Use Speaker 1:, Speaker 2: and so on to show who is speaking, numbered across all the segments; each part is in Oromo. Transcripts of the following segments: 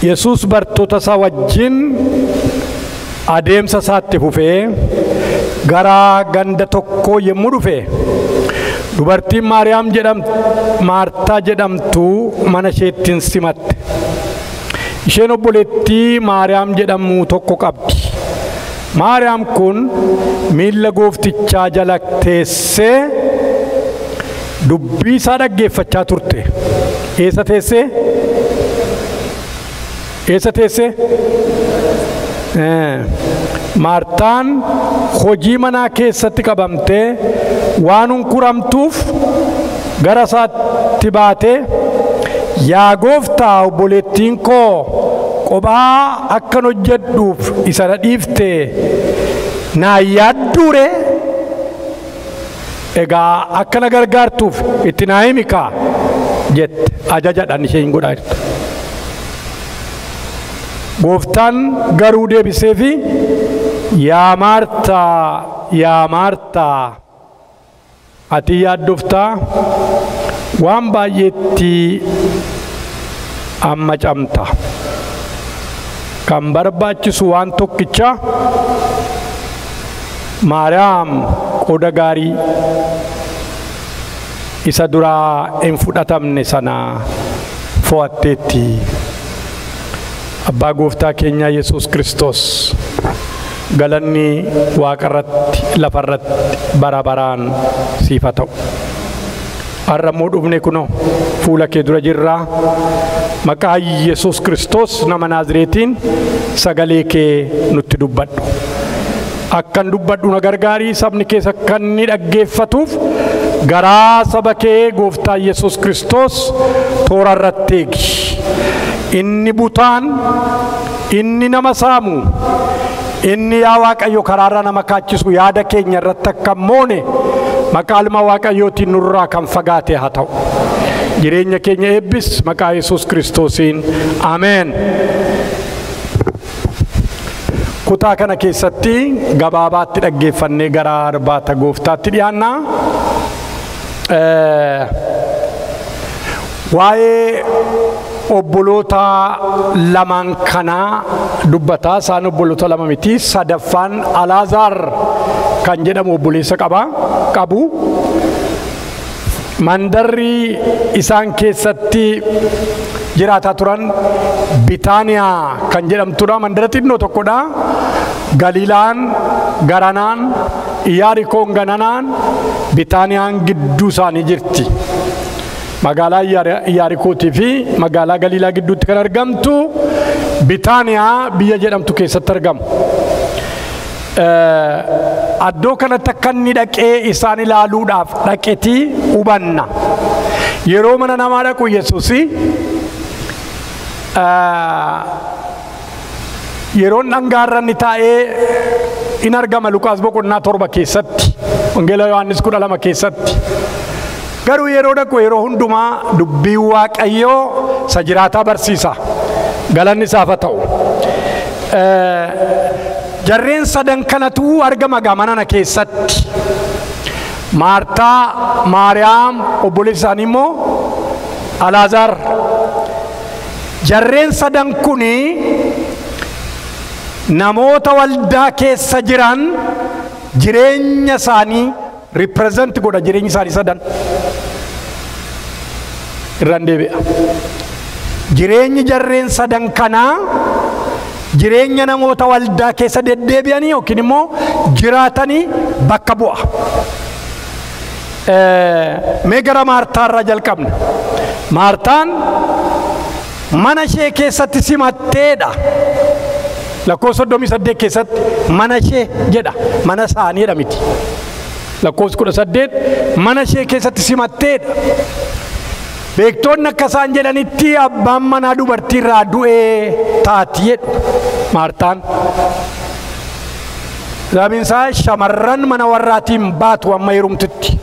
Speaker 1: Yesuus bartoota isaa wajjin adeemsa isaatti fufee gara ganda tokkoo yommuu dhufe dubartiin Maariyaam jedhamtu Maartaa jedhamtu mana isheettiin simatte. Isheen obboleettii Maariyaam jedhamu tokko qabdi. Maariyaam kun miilla gooftichaa jala teessee dubbii isaa dhaggeeffachaa turte. Eessa teessee? Eessa teessee? Maartaan hojii manaa keessatti qabamtee waan hunkuramtuuf gara isaatti baatee, yaa gooftaa, obboleettiin koo kophaa akkan hojjedhuuf isa na dhiifte naa yaadduure? Egaa akka na gargaartuuf itti naa himi kaa jette. Ajajadhaan isheen godhaa jirtu. Gooftaan garuu deebiseefi, yaa Maartaa, yaa Maartaa, ati yaaddoftaa waan baay'eetti amma camta. Kan barbaachisu waan tokkicha, Maariyaam qooda gaarii isa duraa hin fudhatamne sana fo'atteetti. Abbaa gooftaa keenya Yesuus Kiristoos, galanni waaqarratti lafarratti bara baraan siif haa ta'u. Har'a immoo dhufne kunoo fuula kee dura jirraa. Maqaa Yesuus Kiristoos nama Naazreetiin sagalee kee nutti dubbadhu. Akkan dubbadhu na gargaarii, sabni keessa akka inni dhaggeeffatuuf garaa saba kee gooftaa Yesuus Kiristoos toora irratti eegi. Inni butaan, inni nama saamu, inni yaa Waaqayyo karaarra nama kaachisu yaada keenya irratti akka moone maqaa ilma Waaqayyootiin nurraa kan fagaate haa ta'u. Jireenya keenya eebbis maqaa Yesuus Kiristoosiin. Ameen. Kutaa kana keessatti gabaabaatti dhaggeeffannee gara irbaata gooftaatti dhiyaanna. Waa'ee obboloota lamaan kanaa dubbata. Isaan obboloota lama miti. Sadaffaan Alaazaar kan jedhamu obboleessa qabu. Mandarri isaan keessatti jiraataa turan Bitaaniyaa kan jedhamtudha. Mandara xinnoo tokkodha. Galiilaan garanaan, Iyaarikoon gananaan, Bitaaniyaan gidduu isaanii jirti. Magaalaa Iyaarikootii fi magaalaa Galiilaa gidduutti kan argamtu Bitaaniyaa biyya jedhamtu keessatti argamu. Addoo kanatti akka inni dhaqee isaan ilaaluudhaaf dhaqetii hubanna. Yeroo mana namaa dhaqu Yesuus yeroon dhangaarra inni taa'ee in argama Luqaas boqonnaa 7 keessatti, Wangeela Yohaannis 12 keessatti. Garuu yeroo dhaqu yeroo hundumaa dubbii Waaqayyoo isa jiraataa barsiisa. Galanni isaaf haa ta'u. Jarreen sadan kanatu argama mana keessatti. Maartaa, Maariyaam, obboleessi isaanii immoo Alaazaar. Jarreen sadan kuni namoota waldaa keessa jiran jireenya isaanii represent godha, jireenya isaanii sadan. Irraan deebi'a. Jireenyi jarreen sadan kanaa jireenya namoota waldaa keessa deddeebi'anii yookiin immoo jiraatanii bakka bu'a. Mee gara Maartaarraa jalqabna. Maartaan mana ishee keessatti simatteedha. Lakkoofsa 38 keessatti mana ishee jedha. Mana isaaniidha miti. Lakkoofsa 18 mana ishee keessatti simatteedha. Beektoonni akka isaan jedhanitti abbaan manaa dubartii irraa du'ee taati jedhu Maartaan. Sababiin isaa shamarran mana warraatiin baatu amma heerumtutti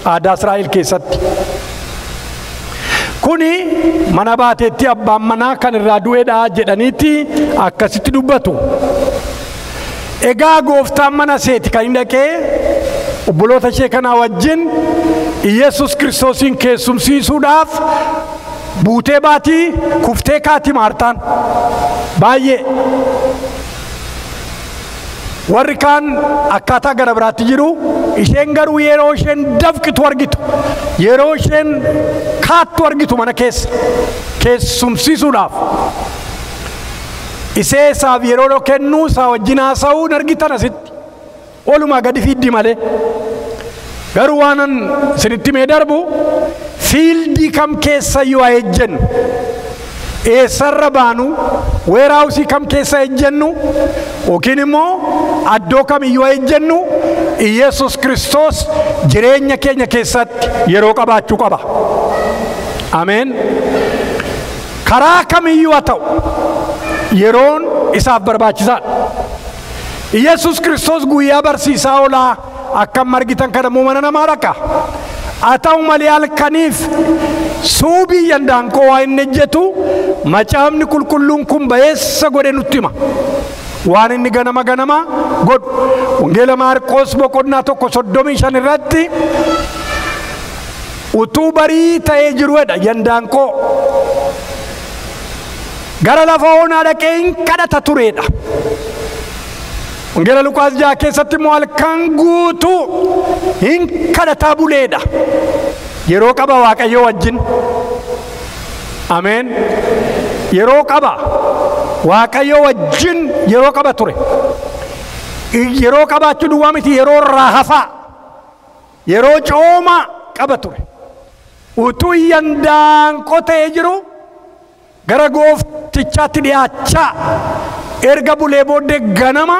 Speaker 1: aadaa Israa'el keessatti. Kuni mana baateetti abbaan manaa kan irraa du'eedha jedhaniiti akkasitti dubbatu. Egaa gooftaan mana seeti kan inni dhaqee Obboloota ishee kanaa wajjin Iyesus Kiristoosiin keessumsiisuudhaaf buutee baatii kuftee kaati Maartaan baay'ee. Warri kaan akkaataa gara biraatti jiru, isheen garuu yeroo isheen dafqitu argitu, yeroo isheen kaattu argitu mana keessa keessumsiisuudhaaf. Isee isaaf yeroo kennuu isaa wajjin haasa'uu argitan asitti. Walumaa gadi fiiddi malee. Garuu waanan isinitti mee darbu, field kam keessa iyyuu haa ejjennu, eessarra baanu, warehouse kam keessa ejjennu, yookiin immoo addoo kam iyyuu haa ejjennu, Iyesus Kiristoos jireenya keenya keessatti yeroo qabaachuu qaba. Ameen. Karaa kamiyyuu haa ta'u yeroon isaaf barbaachisaadha. Iyesus Kiristoos guyyaa barsiisaa oolaa akkam argitan kana immoo mana namaa dhaqa. Haa ta'u malee halkaniif suubii yandaanqoo waa inni ejjetu macaafni qulqulluun kun ba'eessa godhe nutti hima. Waan inni ganama ganama godhu. Wangeela Maarqoos boqonnaa 1:35 irratti utuu barii ta'ee jiruudha yandaanqoo. Gara lafa onaa dhaqee hin kadhata tureedha. Wangeela Luqaas 6 keessatti immoo halkan guutuu hin kadhataa buleedha. Yeroo qaba Waaqayyoo wajjin. Ameen. Yeroo qaba Waaqayyoo wajjin yeroo qaba ture. Yeroo qabaachuu duwwaa miti, yeroo irraa hafaa, yeroo coomaa qaba ture. Utuu yandaanqoo ta'ee jiru gara gooftichaatti dhiyaachaa erga bulee booddee ganama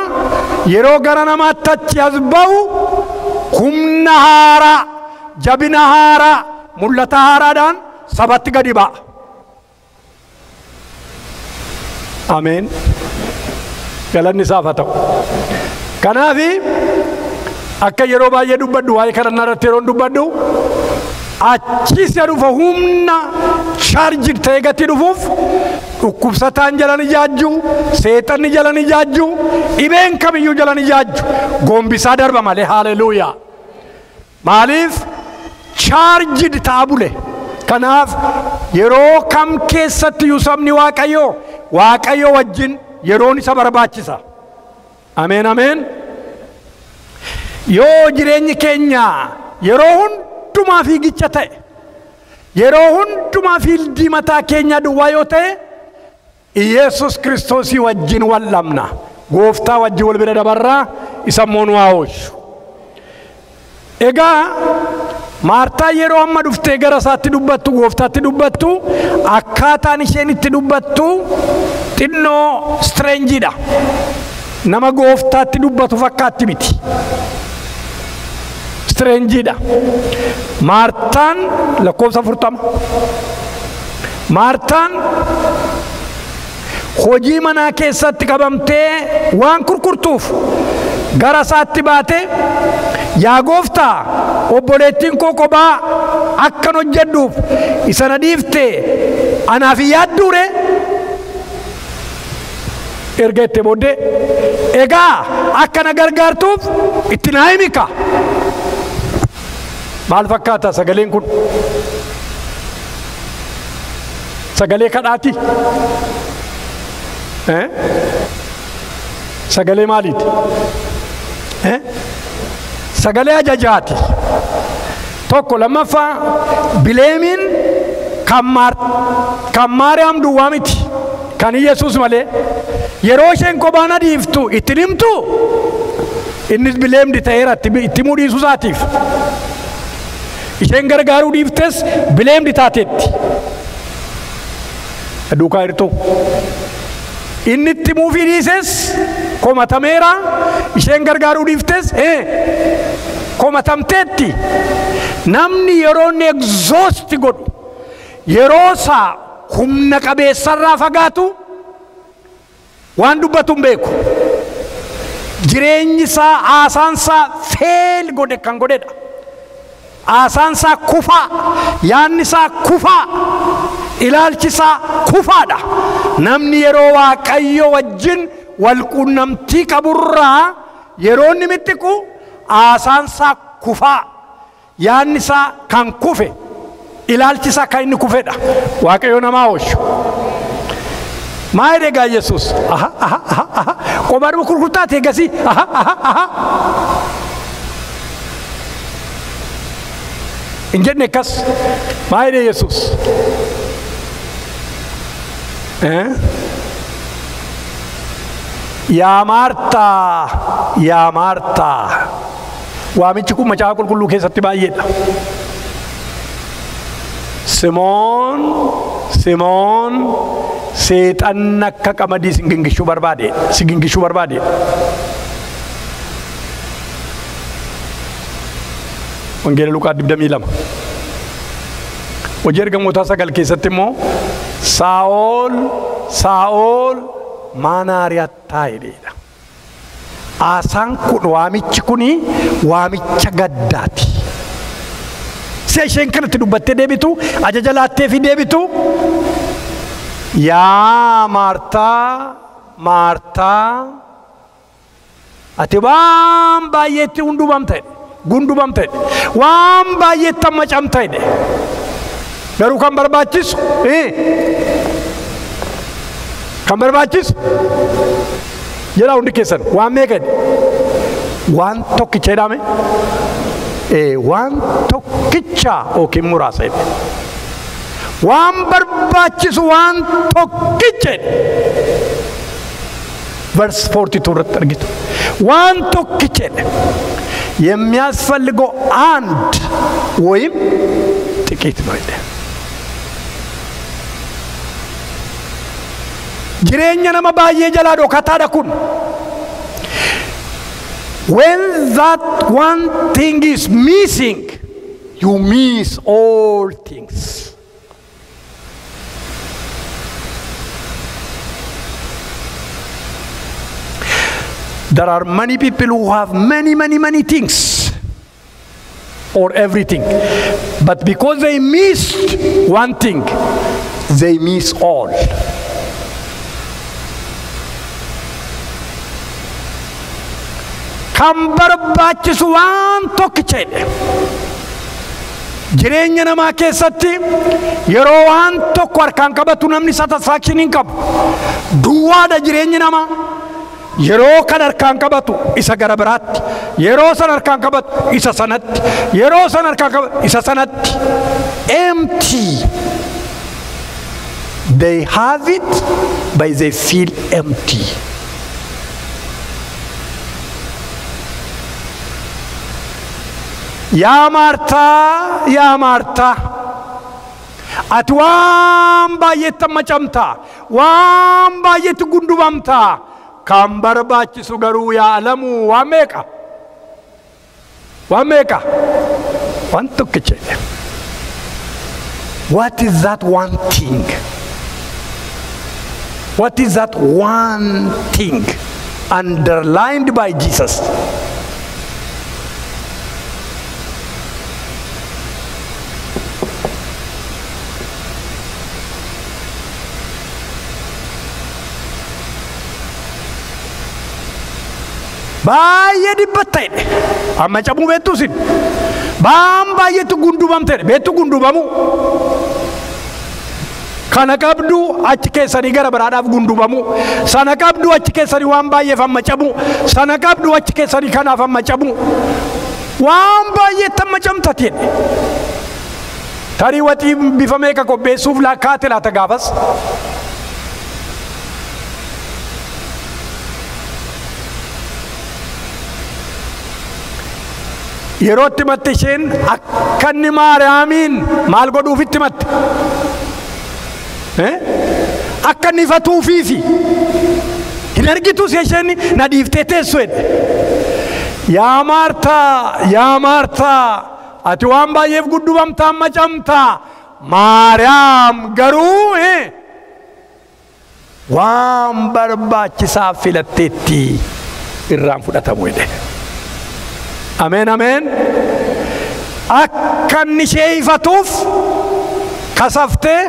Speaker 1: yeroo gara namaatti achi as ba'u humna haaraa, jabina haaraa, mul'ata haaraadhaan sabatti gadi ba'a. Ameen. Galanni isaaf haa ta'u. Kanaafi akka yeroo baay'ee dubbadhu waa'ee kadhannaa irratti yeroo dubbadhu achis dhufa humna charge ta'ee gati dhufuuf dhukkubsataan jalan ijaajju, seexanni jalan ijaajju, dhibeen kamiyyuu jalan ijaajju, gombisaa darba malee. Haleluuyaa. Maaliif charge ta'a bule. Kanaaf yeroo kam keessatti iyyuu sabni Waaqayyoo Waaqayyo wajjin yeroon isa barbaachisa. Ameen ameen. Yoo jireenyi keenya yeroo hundumaa fiigicha ta'e, yeroo hundumaa field mataa keenya duwwaa yoo ta'e, Iyesus Kiristoosii wajjin wal dhabna. Gooftaa wajjin wal bira dabarraa, isa immoo nu haa oolchu. Egaa Maartaa yeroo amma dhuftee gara isaatti dubbattu, gooftaatti dubbattu, akkaataan isheen itti dubbattu xinnoo strange dha. Nama gooftaatti dubbatu fakkaatti miti. Strange dha. Maartaan lakkoofsa 40. Maartaan hojii manaa keessatti qabamtee waan kurkurtuuf gara isaatti baate, "Yaa gooftaa, obboleettiin koo kophaa akkan hojjedhuuf isa na dhiifte anaaf hin yaadduure?" Erga itti booddee, "Egaa akka na gargaartuuf itti naa himika." Maal fakkaata sagaleen kun? Sagalee kadhaati? Sagalee maaliiti? Sagalee ajajaati. Tokko lammaffaa blame iin kan Maariyaam duwwaa miti. Kan Yesuus malee. Yeroo isheen kophaan adiiftu ittiin himtu, innis blamed ta'eera itti himuu dhiisuu isaatiif. Isheen gargaaruu dhiiftes blamed taateetti. Duukaa hirtuu. Inni itti himuufii dhiises komatameera. Isheen gargaaruu dhiiftes komatamteetti. Namni yeroo inni exhaust godhu, yeroo isaa humna qabeessarraa fagaatu, waan dubbatu hin beeku. Jireenyi isaa, haasaan isaa fail godhe kan godhedha. Haasaan isaa kufaa, yaadni isaa kufaa, ilaalchi isaa kufaadha. Namni yeroo Waaqayyo wajjin wal quunnamtii qaburraa yeroo inni mittiqu haasaan isaa kufaa, yaadni isaa kan kufe, ilaalchi isaa kan inni kufedha. Waaqayyo namaa oolchu. Maa jedhe egaa Yesuus? Aha, aha, aha, aha. Qobaadhuma gurgurtaati egasii. Aha, aha, aha. Hin jenne akkas. Maa jedhe Yesuus? Yaa Maartaa, yaa Maartaa. Waamichi kun macaafa qulqulluu keessatti baay'eedha. Simoon, Simoon, seexanni akka qamadii si gingishuu barbaade, si gingishuu barbaade. Wangeela Luqaa 22. Hojii ergamootaa 9 keessatti immoo Saa'ol, Saa'ol maanaariyaattaa jedheedha. Haasaan kun, waamichi kuni waamicha gaddaati. Si'a isheen kanatti dubbattee deebitu, ajaja laattee fi deebitu, yaa Maartaa, Maartaa, ati waan baay'eetti hundubamta jedhe, gundubamta jedhe, waan baay'eetti hammacamta jedhe. Garuu kan barbaachisu, kan barbaachisu jedhaa hundi keessan waan meeqa jedhe? Waan tokkicha jedhame? Waan tokkicha yookiin muraasa jedhe. Waan barbaachisu waan tokkicha jedhe. Verse 42 irratti argitu. Waan tokkicha jedhe. የሚያስፈልገው አንድ ወይም ጥቂት ነው jedhe. Jireenya nama baay'ee jalaa dhokataadha kun. When that one thing is missing, you miss all things. There are many people who have many, many, many things or everything. But because they missed one thing, they miss all. Kan barbaachisu waan tokkicha jedhe. Jireenya namaa keessatti yeroo waan tokko harkaan qabatu namni satisfaction hin qabu. Duwwaadha jireenyi namaa. Yeroo kan harkaan qabatu isa gara biraatti, yeroo san harkaan qabatu isa sanatti, yeroo san harkaan qabatu isa sanatti. Empty. They have it, but they feel empty. Yaa Maartaa, yaa Maartaa, ati waan baay'eetti hammacamta, waan baay'eetti gundubamta. Kan barbaachisu garuu yaa Alamuu waan meeqa? Waan meeqa? Waan tokkicha jedhe. What is that one thing? What is that one thing underlined by Jesus? Baay'ee dhibbatta jedhe. Amma cabuu beektu isin. Waan baay'eetti gundubamte jedhe. Beektu gundubamuu. Kana qabdu achi keessanii gara biraadhaaf gundubamuu. Sana qabdu achi keessanii waan baay'eef amma cabuu. Sana qabdu achi keessanii kanaaf amma cabuu. Waan baay'eetti amma camtate jedhe. Tarii waxii bifa meeqa qopheessuuf lakkaate laata gaafas. Yeroo itti matte isheen akka inni Maariyaamiin maal godhuuf itti matte? Akka inni ifatuufiifi. Hin argitus isheen na dhiiftee teessu jedhe. Yaa Maartaa, yaa Maartaa, ati waan baay'eef guddubamtaa amma camtaa. Maariyaam garuu waan barbaachisaa filatteetti irraan fudhatamu jedhe. Ameen, ameen. Akka inni ishee ifatuuf kasaftee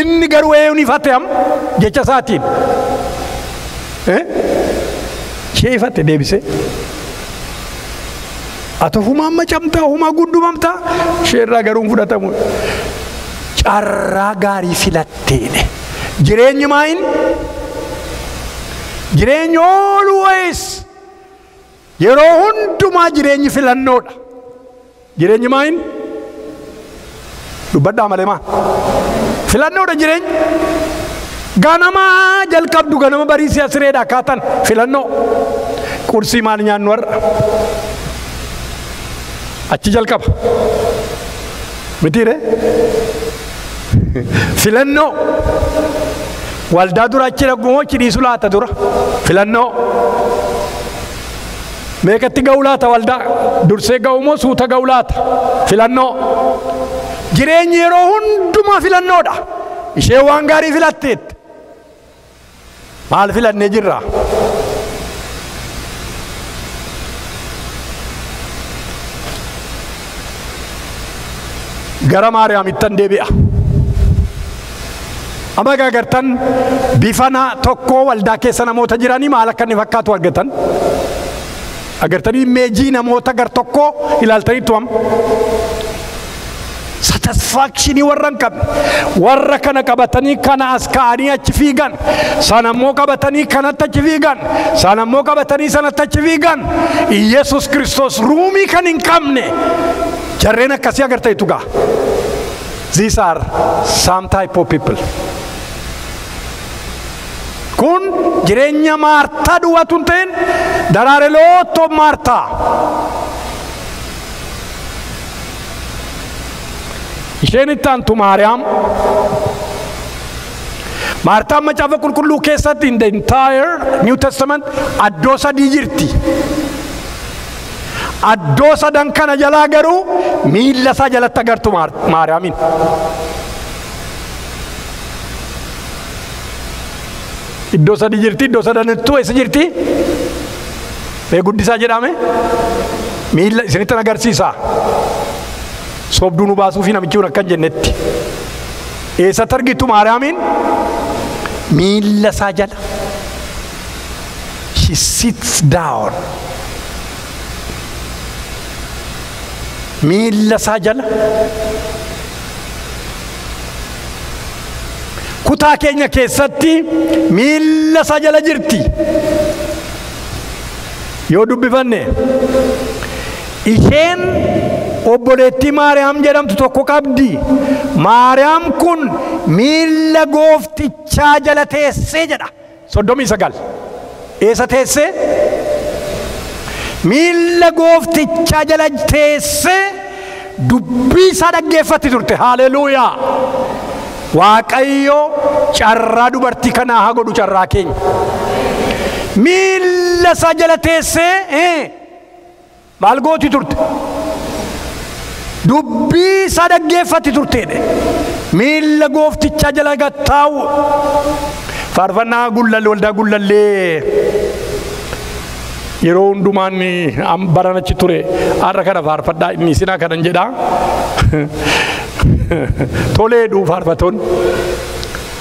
Speaker 1: inni garuu eenyuun ifate am jecha isaatiin. Ishee ifate deebisee. Ati ofumaa amma camtaa ofumaa guddumamtaa isheerraa garuu hin fudhatamu. Carraa gaarii filatteedha. Jireenyi maayin? Jireenyi always yeroo hundumaa jireenyi filannoodha. Jireenyi maayin? Dubbadhaa malee maa? Filannoodha jireenyi. Ganama jalqabdu ganama barii si'a sireedha akkaatan filannoo. Qursii maal nyaannu har'a? Achi jalqaba. Mitiire? Filannoo. Waldaa dura achi dhaqu moo achi dhiisu laata dura? Filannoo. Meeqatti ga'u laata waldaa? Dursee ga'u moo suuta ga'u laata? Filannoo. Jireenyi yeroo hundumaa filannoodha. Ishee waan gaarii filatteetti. Maal filannee jirra? Gara Maariyaamittan deebi'a. Amma agartan bifa tokko waldaa keessa namoota jiranii maal akka inni fakkaatu argatan. Agartanii meejii namoota gar tokko ilaaltanii tu'am. Satisfaction warra hin qabne warra kana qabatanii kana as ka'anii achi fiigan sana immoo qabatanii kanatti achi fiigan sana immoo qabatanii sanatti achi fiigan Yesus Kiristoos ruumii kan hin qabne jarreen akkasii agartaniitu ga'a. These are some type of people. Kun jireenya Maartaa duwwaatu hin ta'in daraare loottoo Maartaa. Isheen itti aantu Maariyaam. Maartaan macaafa qulqulluu keessatti in the entire New Testament addoo sadii jirti. Addoo sadan kana jalaa garuu miilla isaa jalatti agartu Maariyaamin. Iddoo sadii jirti, iddoo sadanittuu eessa jirti? Mee guddisaa jedhame? Miilla isinitti agarsiisa. Sobduu nu baasuu fi namichi kun akkan jennetti. Eessatti argitu Maariyaamin? Miilla isaa jala. She sits down. Miilla isaa jala. Kutaa keenya keessatti miilla isaa jala jirti. Yoo dubbifanne isheen obboleettii Maariyaam jedhamtu tokko qabdi. Maariyaam kun miilla gooftichaa jala teessee jedha. 39. Eessa teessee? Miilla gooftichaa jala teessee dubbii isaa dhaggeeffatti turte. Haleluuyaa! Waaqayyo carraa dubartii kanaa haa godhu carraa keenya. Miilla isaa jala teessee maal gooti turte? Dubbii isaa dhaggeeffatti turteedha. Miilla gooftichaa jala gattaa'u. Faarfannaa gullallee waldaa gullallee yeroo hundumaan baran achi ture har'a kana faarfadhaa inni isinaa kanan jedhaa. Toleedhu faarfatoon.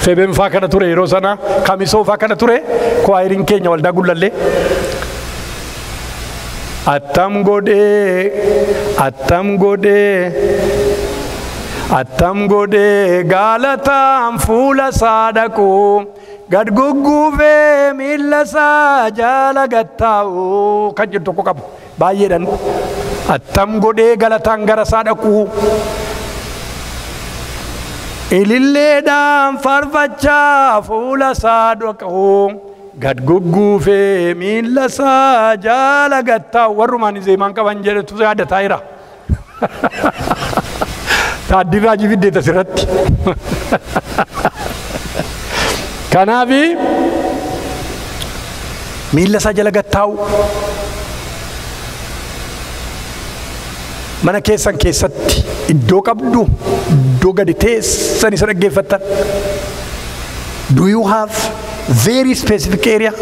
Speaker 1: Febeen faa kana ture yeroo sana kamisoo faa kana ture kwaayiriin keenya waldaa gullallee. Attam godhee attam godhee attam godhee galataan fuula isaa dhaqu gad gugguufee miilla isaa jala gattaa'u kan jedhu tokko qabu baay'eedhaan attam godhee galataan gara isaa dhaqu ililleedhaan faarfachaa fuula isaa dhaqu gad gugguufee miilla isaa jala gattaa'u warrumaan zeemaan qaban jedhetu yaadataa jira. Taaddii raajii fiddeeta asirratti. Kanaaf miilla isaa jala gattaa'u mana keessan keessatti iddoo qabdu iddoo gadi teessan isa dhaggeeffattan. Do you have very specific area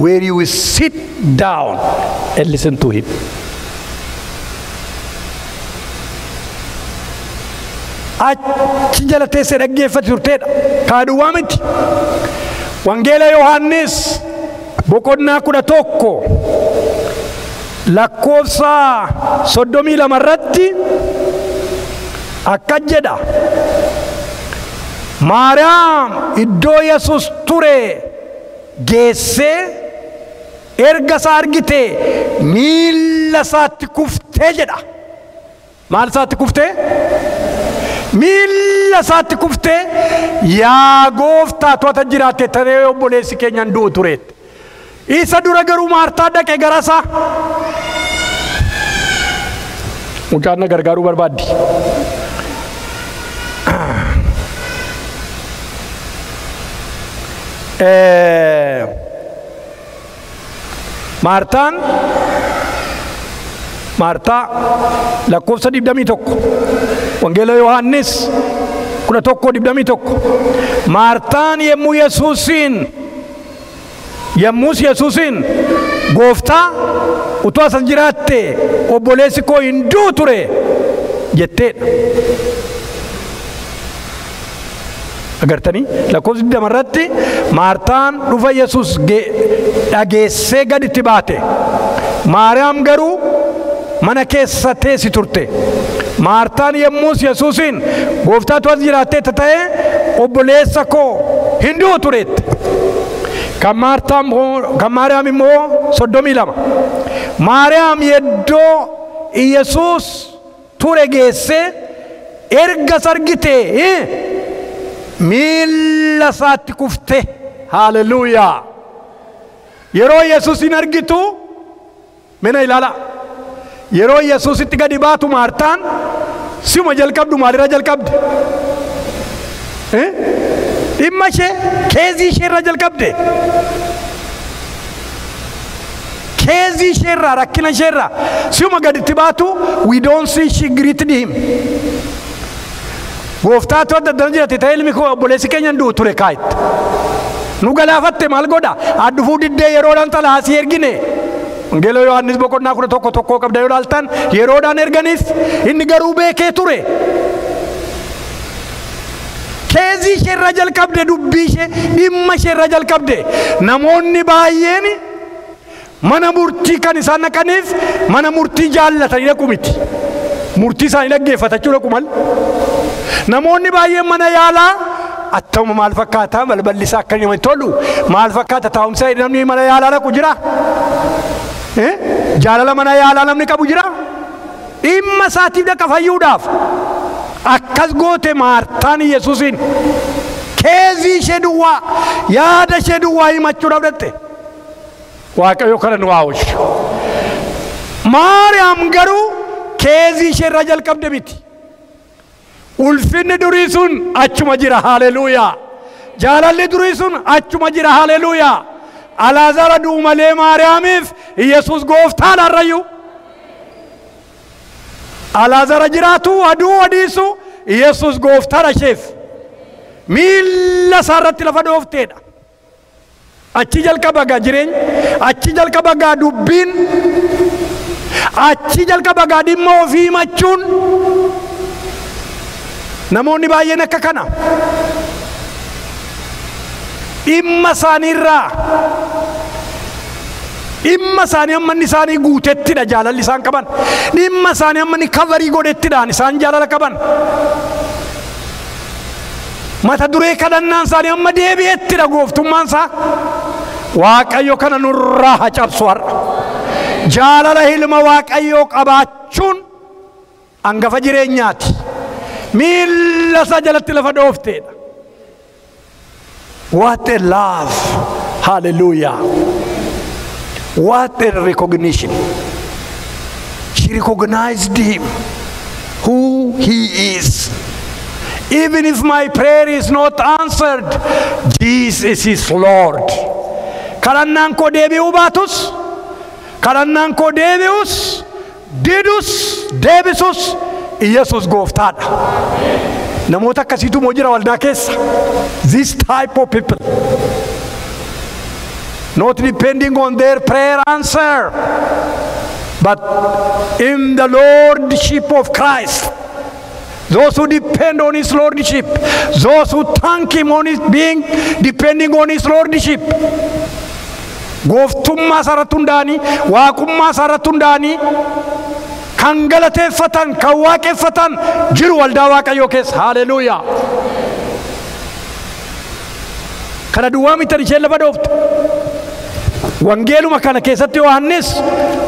Speaker 1: where you will sit down and listen to him? Achi jala teessee dhaggeeffatti turteedha. Kaa duwwaa miti. Wangeela Yohaannis boqonnaa 11 Lakkoofsa 32 irratti akkas jedha. Maariyaam iddoo Yesuus ture geessee erga isaa argite miilla isaatti kuftee jedha. Maal isaatti kuftee? Miilla isaatti kuftee, yaa gooftaa, to'ata jiraatte taree obboleessi keenyan du'u tureetti. Isa dura garuu Maartaa dhaqe gara isaa. Mucaan na gargaaruu barbaaddi. Maartaan, Maartaa, lakkoofsa 21, Wangeela Yohaannis 11:21. Maartaan yemmuu Yesuusiin, yemmuus Yesuusiin, gooftaa, utuu as jiraatte obboleessi koo hin du'u ture jetteedha. Agartanii, lakkoofsa 20 irratti Maartaan dhufa Yesuus dhageessee gaditti baate. Maariyaam garuu mana keessa teessi turte. Maartaan yemmuus Yesuusiin, gooftaatu as jiraattee ta'e obboleessa koo hin du'u tureette. Kan Maartaan, kan Maariyaam immoo 32. Maariyaam iddoo Yesuus ture geessee erga argite miilla isaatti kufte. Haleluuyaa. Yeroo Yesuusin argitu mina ilaala. Yeroo Yesuusitti gadi baatu Maartaan sima jalqabdu maalirra jalqabde? Dhimma ishee, case ishee irra jalqabde. Case ishee irraa, rakkina ishee irraa sima gaditti baatu. We don't see she greeted him. Gooftaatu adda addana jirate ta'e ilmi koo, obboleessi keenya hin du'u ture kaayitti. Nu galaafatte, maal godha? Addufuu diddee yeroodhaan xalaasii ergine. Wangeela Yohaannis boqonnaa 11:1 qabda yoo ilaaltan, yeroodhaan erganiif, inni garuu beekee ture. Case ishee irra jalqabde, dubbii ishee, dhimma ishee irra jalqabde. Namoonni baay'een mana murtii kan isaan dhaqaniif mana murtii jaallatanii dhaqu miti. Murtii isaanii dhaggeeffatachuu dhaqu mal. Namoonni baay'een mana yaalaa attama maal fakkaata, balballi isaa akka namatti tolu maal fakkaata, taa'umsa, namni mana yaalaa dhaqu jira. Jaalala mana yaalaa namni qabu jira. Dhimma isaatiif dhaqa, fayyuudhaaf. Akkas goote Maartaan Yesuusiin. Case ishee duwwaa, yaada ishee duwwaa himachuudhaaf dhatte. Waaqayyo kana nu haa oolchu. Maariyaam garuu case ishee irraa jalqabde miti. Ulfinni durii sun achuma jira, haleluuyaa. Jaalalli durii sun achuma jira, haleluuyaa. Alaazara du'u malee Maariyaamiif Yesuus gooftaadha har'ayyuu. Alaazara jiraatu aduu adiisu Yesuus gooftaadha isheef. Miilla isaa irratti lafa dhoofteedha. Achi jalqaba gaa jireenya, achi jalqaba gaa dubbiin, achi jalqaba gaa dhimma ofii himachuun. Namoonni baay'een akka kana. Dhimma isaaniirraa, dhimma isaanii hamma inni isaanii guutettidha jaalalli isaan qaban. Dhimma isaanii hamma inni cover godhettidhaan isaan jaalala qaban. Mata duree kadhannaan isaanii hamma deebi'ettidha gooftummaan isaa. Waaqayyo kana nurraa haa cabsu har'a. Jaalala ilma Waaqayyoo qabaachuun hangafa jireenyaati. Miilla isaa jalatti lafa dhoofteedha. What a love! Hallelujah! What a recognition! She recognized him, who he is. Even if my prayer is not answered, Jesus is Lord. Kadhannaan koo deebi'uu baatus, kadhannaan koo deebi'us, didus, deebisus, Yesus gooftaadha. Namoota akkasiitu moo jira waldaa keessa. This type of people. Not depending on their prayer answer, but in the lordship of Christ. Those who depend on His lordship, those who thank Him on His being depending on His lordship. Gooftummaa isaarratti hundaa'anii, waaqummaa isaarratti hundaa'anii kan galateeffatan, kan waaqeffatan jiru waldaa Waaqayyoo keessa. Haleluuyaa. Kana duwwaa miti isheen lafa dhoofte. Wangeeluma kana keessatti Yohaannis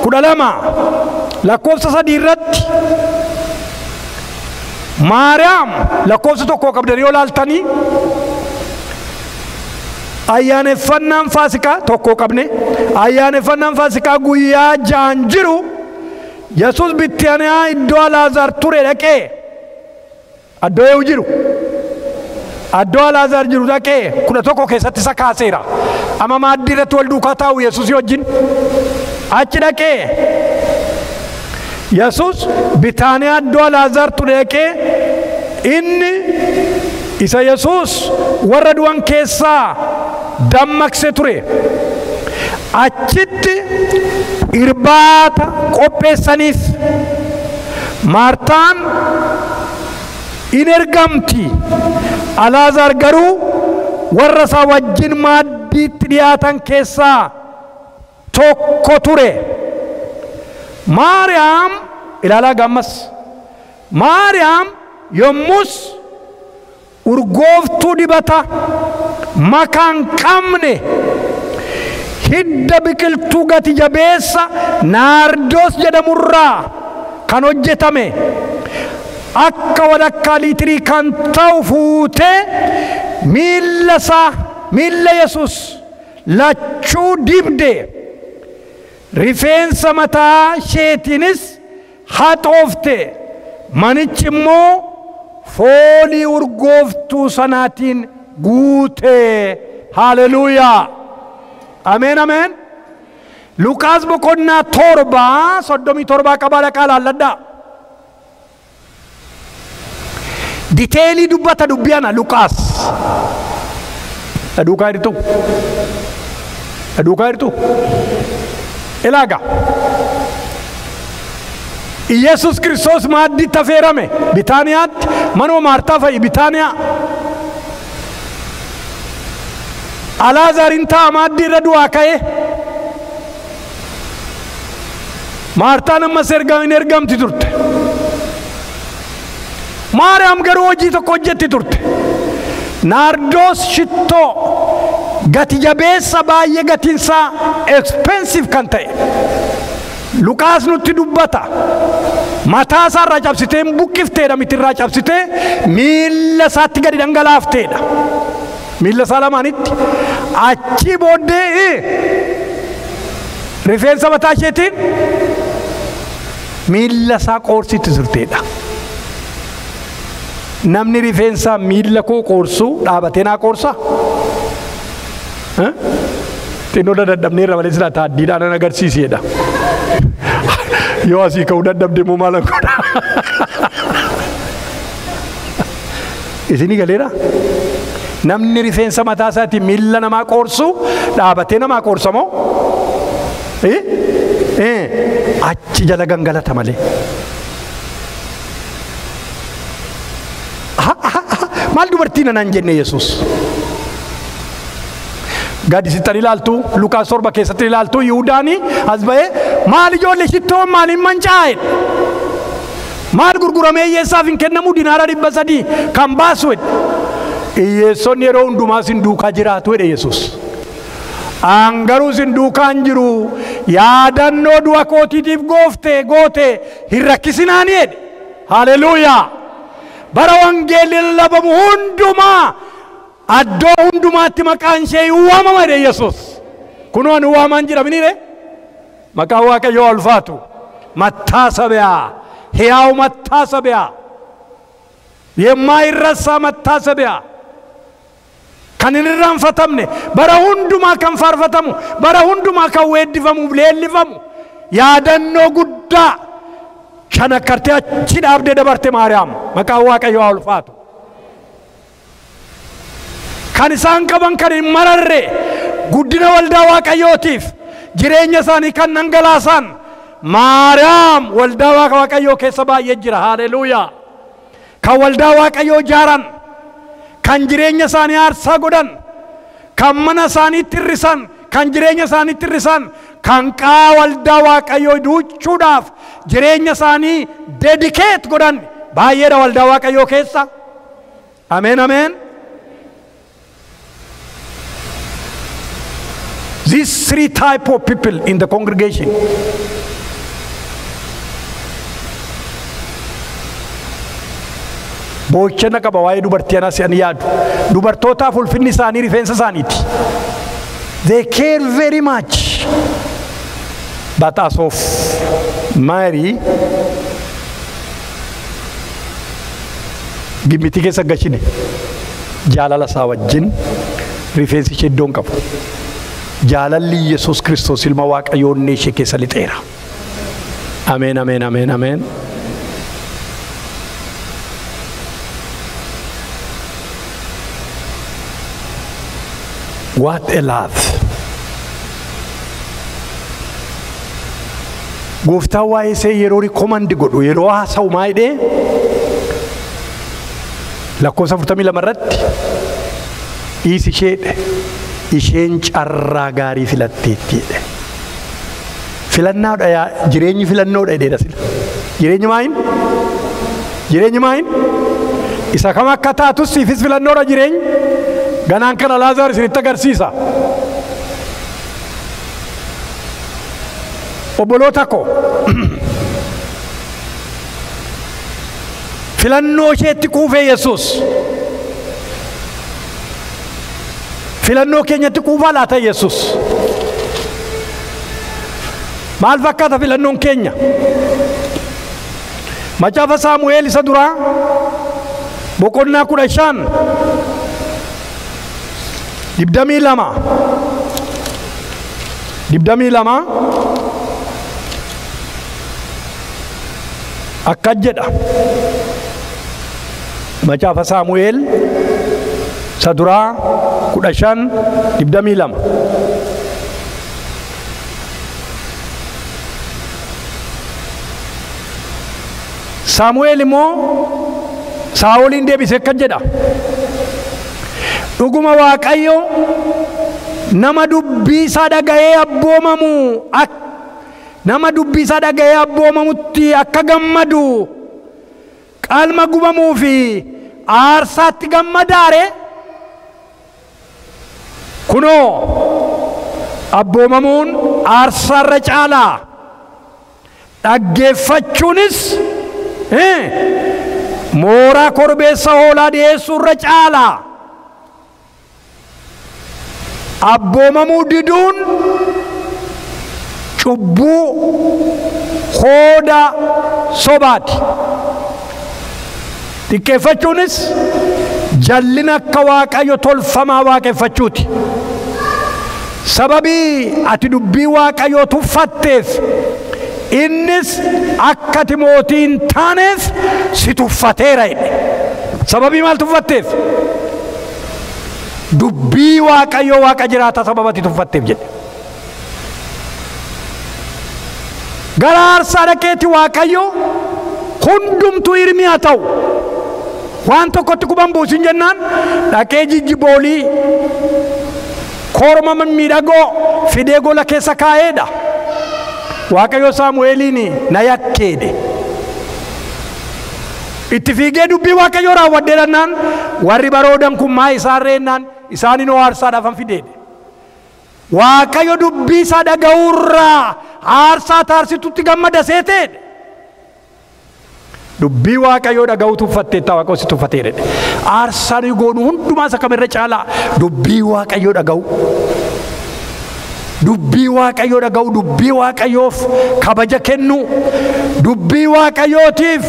Speaker 1: 12 lakkoofsa 3 irratti Maariyaam lakkoofsa 1 qabdanii yoo laaltanii ayyaaneffannaan Faasikaa 1 qabne ayyaaneffannaan Faasikaa guyyaa 6 jiru Yesuus Bitaaniyaa iddoo Alaazaar ture dhaqee addoo yoo jiru addoo Alaazaar jiru dhaqee 11 keessatti isa kaaseera. Amma maaddii irratti wal duukaa taa'u Yesuus wajjin achi dhaqee Yesuus Bitaaniyaa iddoo Alaazaar ture dhaqee inni isa Yesuus warra du'an keessaa dammaqse ture. Achitti irbaata qopheessaniif Maartaan in ergamti. Alaazaar garuu warra isaa wajjin maaddiitti dhiyaatan keessaa tokko ture. Maariyaam ilaalaa gammas. Maariyaam yommus urgooftuu dibata makaan qabne hidda biqiltuu gati jabeessa naardoos jedhamurraa kan hojjetame akka walakkaa liitirii kan ta'u fuutee miilla isaa miilla Yesuus lachuu dibde rifeensa mataa isheetiinis haxoofte. Manichi immoo foolii urgooftuu sanaatiin guute. Haleluuyaa. Ameen ameen. Luqaas boqonnaa 7 37 qabaa dhaqaa laalladhaa. Diteelii dubbata dubbii ana Luqaas. Duukaa jirtu? Duukaa jirtu? Ilaaga. Iyesuus Kiristoos maaddiitti affeerame Bitaaniyaatti manuma Maartaa fa'i Bitaaniyaa. Alaazaariin ta'a maaddii irra du'aa ka'e. Maartaan ammas hin ergamti turte. Maariyaam garuu hojii tokko hojjetti turte. Naardoos shittoo gati jabeessa baay'ee gatiinsaa expensive kan ta'e. Luqaas nutti dubbata. Mataa isaa irraa cabsitee buqqifteedha miti irraa cabsitee miilla isaatti gadi dhangalaafteedha. Miilla isaa lamaanitti achi booddee rifeensa mataa isheetiin miilla isaa qoorsitti turteedha. Namni rifeensa miilla koo qoorsu dhaabatee naa qoorsa? Xinnoo dadhabneerra malee silaa taaddiidhaan nan agarsiiseedha. Yoo asii ka'uu dadhabde immoo maal godha? Isinii galeera? Namni rifeensa mataa isaatiin miilla namaa qoorsu dhaabatee namaa qoorsa moo? Achi jala gangalata malee. Maal dubartiin anaan jenne Yesuus? Gadi sittan ilaaltu Luqaas 7 keessatti ilaaltu Yihudaani as ba'ee maal ijoollee shittoon maaliin mancaa'e? Maal gurguramee hiyyeessaaf hin kennamu dinaara 300 kan baasu jedhe. Hiyyeessonni yeroo hundumaa sin duukaa jiraatu jedhe Yesuus. An garuu sin duukaa hin jiru yaadannoo du'a kootiitiif goofte goote hin rakkisinaani jedhe. Haleluuyaa. Bara wangeelli lallabamu hundumaa addoo hundumaatti maqaan ishee waamama jedhe Yesuus. Kunoo ani waamaan jira miniire? Maqaan Waaqayyoo ulfaatu. መታሰቢያ ሕያው መታሰቢያ የማይረሳ መታሰቢያ kan hin irraanfatamne bara hundumaa kan faarfatamu bara hundumaa kan weeddifamuuf leellifamu yaadannoo guddaa shanakkartee achi dhaabdee dabarte Maariyaam. Maqaan Waaqayyoo haa ulfaatu. Kan isaan qaban kan hin mararre guddina waldaa Waaqayyootiif jireenya isaanii kan dhangalaasan Maariyaam waldaa Waaqayyoo keessa baay'ee jira. Haleluuyaa. Kan waldaa Waaqayyoo ijaaran, kan jireenya isaanii aarsaa godhan, kan mana isaaniitti hir'isan, kan jireenya isaaniitti hir'isan, kan qaa waldaa Waaqayyoo duuchuudhaaf jireenya isaanii dedicate godhan baay'eedha waldaa Waaqayyoo keessa. Ameen ameen. These three type of people in the congregation. Boochana qaba waa'ee dubartii anaa si'an yaadu. Dubartootaaf ulfinni isaanii rifeensa isaaniiti. They care very much. But as of Mary, gimmitii keessa gashine jaalala isaa wajjin rifeensi ishee iddoon qabu. Jaalalli Yesuus Kiristoos ilma Waaqayyoo onnee ishee keessa lixeera. Ameen ameen ameen ameen. What a love. Gooftaan waa'ee ishee yeroo rikoomandi godhu yeroo haasa'u maa jedhee lakkoofsa 42 irratti dhiisi isheedha. Isheen carraa gaarii filatteetti jedhe. Filannaadha yaa jireenyi filannoodha jedheedha sila. Jireenyi maayin? Jireenyi maayin? Isa kam akka taatus siifis filannoodha jireenyi. Ganaan kana Laazaar isinitti agarsiisa. Obboloota ko filannoo isheetti quufee Yesuus. Filannoo keenyatti quufaa laata Yesuus. Maal fakkaata filannoon keenya? Macaafa Saamu'eel isa duraa boqonnaa 15 22 22 akkas jedha. Macaafa Saamu'eel isa duraa 15 22. Saamu'eel immoo Saa'oliin deebisee akkas jedha. Dhuguma Waaqayyo nama dubbii isaa dhaga'ee abboomamu nama dubbii isaa dhaga'ee abboomamutti akka gammadu qalma gubamuu fi aarsaatti gammadaare. Kunoo abboomamuun aarsaarra caalaa dhaggeeffachuunis mooraa korbeessa hoolaa dhiyeessuurra caalaa. Abboomamuu diduun cubbuu hooda sobaati. Xiqqeeffachuunis jallina akka Waaqayyo tolfamaa waaqeffachuuti. Sababii ati dubbii Waaqayyoo tuffatteef innis akka ati mootii hin taaneef si tuffateera jedhe. Sababii maal tuffatteef? Dubbii Waaqayyoo Waaqa jiraataa sababa ati tuffatteef jedhe. Gara aarsaa dhaqeeti Waaqayyo hundumtuu hirmi haa ta'u. Waan tokkotti quban buusin jennaan dhaqee jijjiboolii korma mimmiidhagoo fidee gola keessa kaa'eedha. Waaqayyo Saamu'eeliin na yakkeedhe. Itti fiigee dubbii Waaqayyoo raawwadhee jennaan warri baroodan kun maa isaan reennaan isaanin aarsaadhaaf han fideedhe. Waaqayyo dubbii isaa dhaga'uurraa aarsaa taarsitutti gammada seeteedhe. Dubbii Waaqayyoo dhaga'uu tuffatteetta Waaqayyo si tuffateera jedhe. Aarsaa nuyi goonu hundumaa isa kamirra caalaa dubbii Waaqayyoo dhaga'u. Dubbii Waaqayyoo dhaga'u, dubbii Waaqayyoof kabaja kennu, dubbii Waaqayyootiif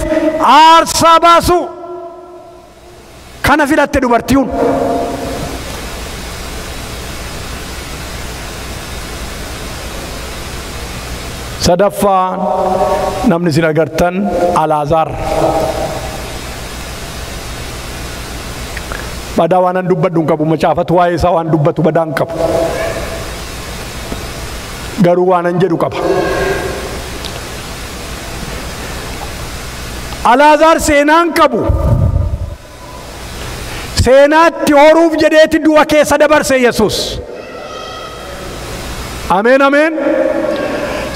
Speaker 1: aarsaa baasu. Kana filatte dubartiin. Sadaffaan namni isin agartan Alaazaar. Badaa waan an dubbadhu hin qabu, macaafatu waa'ee isaa waan dubbatu badaa hin qabu. Garuu waan an jedhu qaba. Alaazaar seenaan qabu. Seenaatti horuuf jedheeti du'a keessa dabarse Yesuus. Ameen ameen.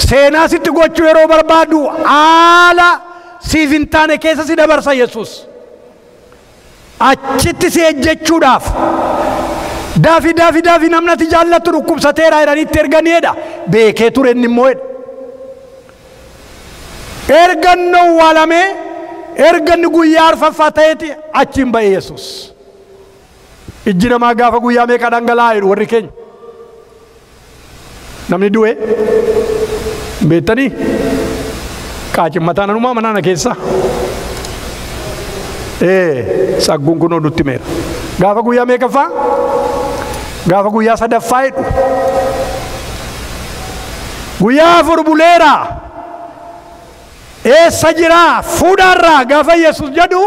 Speaker 1: Seenaa sitti gochuu yeroo barbaadu haala siif hin taane keessa si dabarsa Yesuus. Achitti si ejjechuudhaaf daafi daafi daafi namni ati jaallattu dhukkubsateera jedhaniitti erganiidha. Beekee ture inni immoo jedha. Erga inni awwaalamee erga inni guyyaa arfaffaa ta'eeti achiin ba'e Yesuus. Ijji namaa gaafa guyyaa meeqa dhangala'aa jedhu warri keenya. Namni du'e beektanii qaacimmataan anumaa manaana keessa. Sagguun kunoo nutti meera. Gaafa guyyaa meeqaffaa? Gaafa guyyaa sadaffaa jedhu. Guyyaa afur buleera. Eessa jiraa? Fuudhaarraa gaafa Yesuus jedhu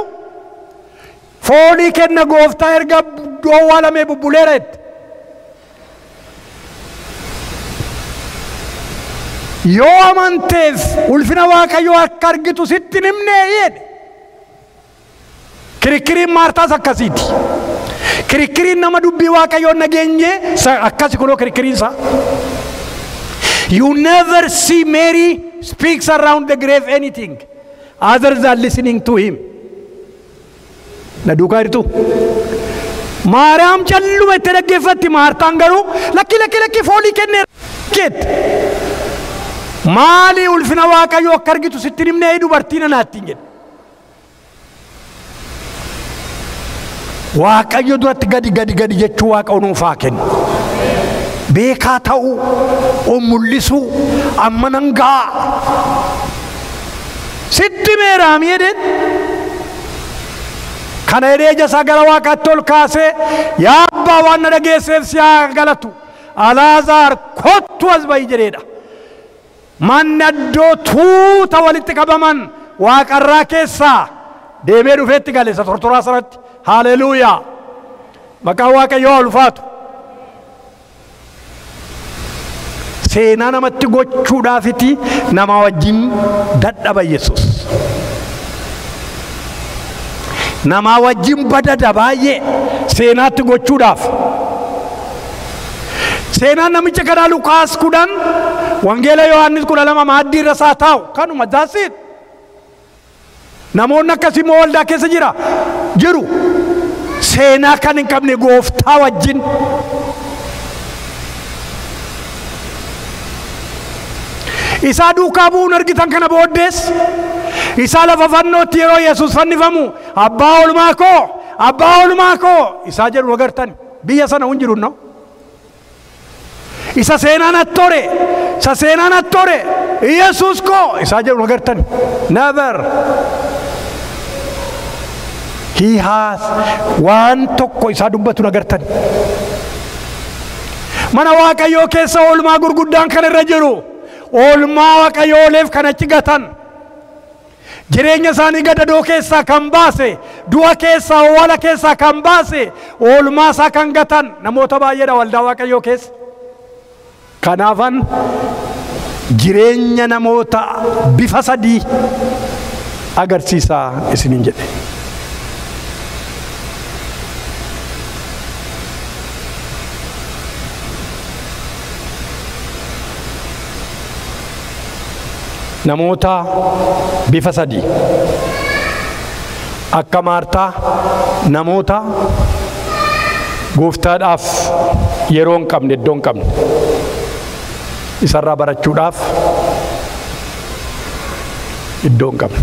Speaker 1: foolii kenna gooftaa erga owwaalamee bubbuleera jette. Yoo amanteef ulfina Waaqayyoo akka argitu sitti himnee jedhe. Kirikiriin Maartaas akkasiiti. Kirikiriin nama dubbii Waaqayyoo nageenye akkasi kunoo kirikiriin isaa. You never see Mary speaks around the grave anything other than listening to him. Na duukaa jirtu. Maariyaam calluma itti dhaggeeffatti. Maartaan garuu lakki lakki lakki foolii kennee jette. Maali ulfina Waaqayyoo akka argitu sitti himnee dubartii nanaattiin jedhe. Waaqayyo duratti gadi gadi gadi jechuu Waaqa nuuf haa kennu. Beekaa ta'uu, of mul'isuu, amma nan ga'a. Sitti meeraam jedheen. Kana jedhee ija isaa gara Waaqaatti ol kaasee yaa abbaa waan na dhageesseef si haa galatu. Alaazaar kottu as ba'i jedheedha. Manni iddoo tuuta walitti qabaman waaqarraa keessaa deemee dhufeetti gale isa tortoraa sanatti. Haleluuyaa. Maqaan Waaqayyoo haa ulfaatu. Seenaa namatti gochuudhaafiti nama wajjin dadhaba Yesuus. Nama wajjin badada baay'ee seenaatti gochuudhaaf. Seenaan namicha kanaa Luqaas 10 Wangeela Yohaannis 12 maaddii irra isaa taa'u kanuma daasiit. Namoonni akkasii immoo waldaa keessa jiru. Seenaa kan hin qabne gooftaa wajjin. Isaa duukaa bu'uun argitan kana booddees isaa lafa fannootti yeroo Yesuus fannifamu abbaa oolmaa koo abbaa oolmaa koo isaa jedhu agartan biyya sana hin jiru no. Isa seenaan attore isa seenaan attore Yesuus koo isaa jedhu agartan. Never. He has waan tokko isaa dubbatu agartan. Mana Waaqayyoo keessa oolmaa gurguddaan kan irra jiru. Oolmaa Waaqayyooleef kan achi gatan. Jireenya isaanii gadadoo keessaa kan baase, du'a keessaa, owwaala keessaa kan baase, oolmaa isaa kan gatan namoota baay'eedha waldaa Waaqayyoo keessa. Kanaafan jireenya namoota bifa sadii agarsiisaa isiniin jedhe. Namoota bifa sadii akka Maartaa namoota gooftaadhaaf yeroo hin qabne iddoo hin qabne isarraa barachuudhaaf iddoo hin qabne.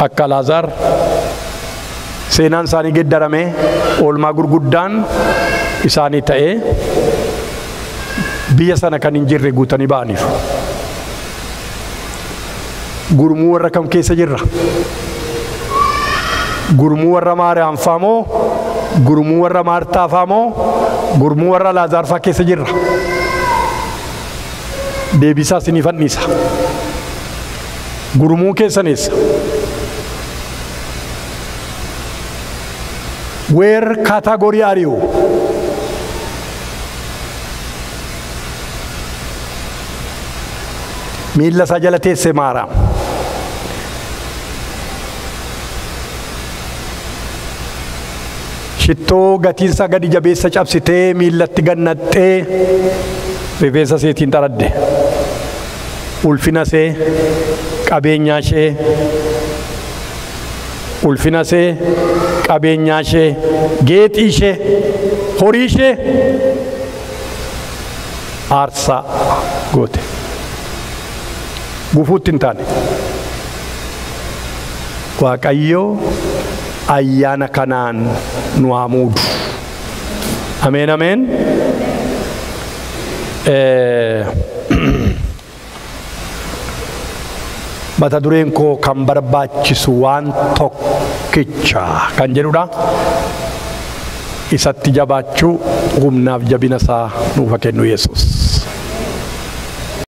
Speaker 1: Akka Alaazaar seenaan isaanii geeddaramee oolmaa gurguddaan isaanii ta'ee biyya sana kan hin jirre guutanii ba'aniif. Gurmuu warra kam keessa jirra? Gurmuu warra Maariyaam faa moo? Gurmuu warra Maartaa faa moo? Gurmuu warra Alaazaar faa keessa jirra? Deebisaa isiniif anniisa. Gurmuu keessan eessa? Where category are you? Miilla isaa jala teesse Maariyaam. Shittoo gatiinsaa gadi jabeessa cabsitee miillatti gannattee rifeensa isheetiin xaradde. Ulfina ishee, qabeenyaa ishee, ulfina ishee, qabeenyaa ishee, geexii ishee, horii ishee aarsaa goote. Gufuutti hin taane. Waaqayyo ayyaana kanaan nu haa muudu. Ameen, ameen. Mata dureen koo kan barbaachisu waan tokkicha kan jedhudha. Isatti jabaachuu, humnaaf jabina isaa nuuf haa kennu Yesuus.